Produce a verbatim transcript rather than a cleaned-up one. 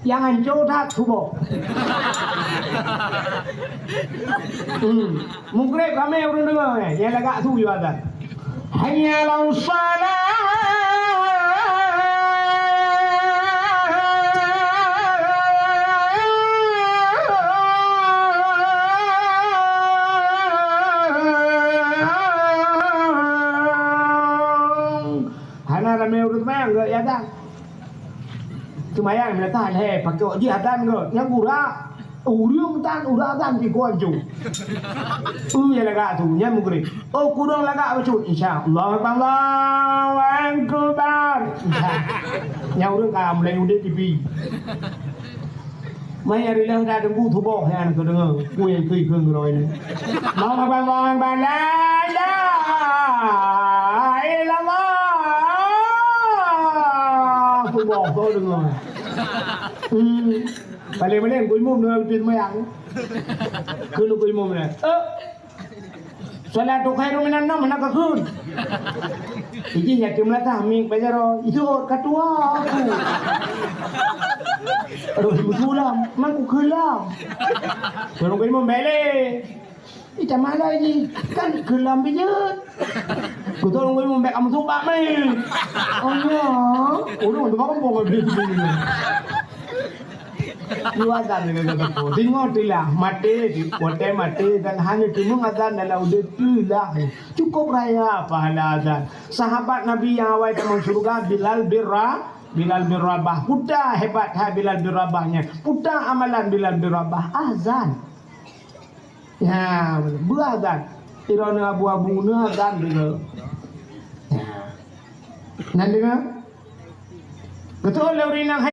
Nyang hanco that suboh. Hmm. Mugreb ramé ureueng deungoe, eh, nyang lagak su yue azan. Hayya 'alas shalah. Hana ramé ureueng seumayang, geujak azan. Seumayang meunasah lhèe, pakèk jih azan geuh. Nyang gura, ureueng tan udah azan di kuancu. Peue nyang lagak tu, nyan mugreb. Oh, kudong lagak bacut, insya Allah, Allahu Akbar. Insya. Nyang ureueng ka mulai udép pipi. Maya rilah dah deungoe tuboh nyan keu deungoe. Peue nyang keu-keu geurôi nyan. Allahu Akbar, Allahu Akbar, la ilaha illallah. Tuboh tu deungoe. Hmm. Paléng-paléng ku imum deungon pih seumayang. Kheun ku imum nyan. Eh. Shalatu khairum minan naum hana kakheun. Iji yatim latah mi bajaro. Itu ka tuha aku. Terus ku sulam, man ku kheun lam. Tolong ku imum bele. Ita malah ji, kan keulam bijut. Beutôi ureueng bèk kamoe subak mé. Oh ya, ureueng tu kampung habéh. Lu azan deungon kata, deungoe teulah, maté, watèe maté dan hana teumeung azan dalam udép teulah. Cukup raya pahala azan. Sahabat Nabi nyang awai tamong syeuruga, Bilal bin Ra-, Bilal bin Rabah. Peue ta hebat that Bilal bin Rabah nyan. Peue ta amalan Bilal bin Rabah. Azan. Ya, beuazan. Droeneuh abu-abu neuazan deungoe. Ya. Nan deungoe? Beutôi lé ureueng inong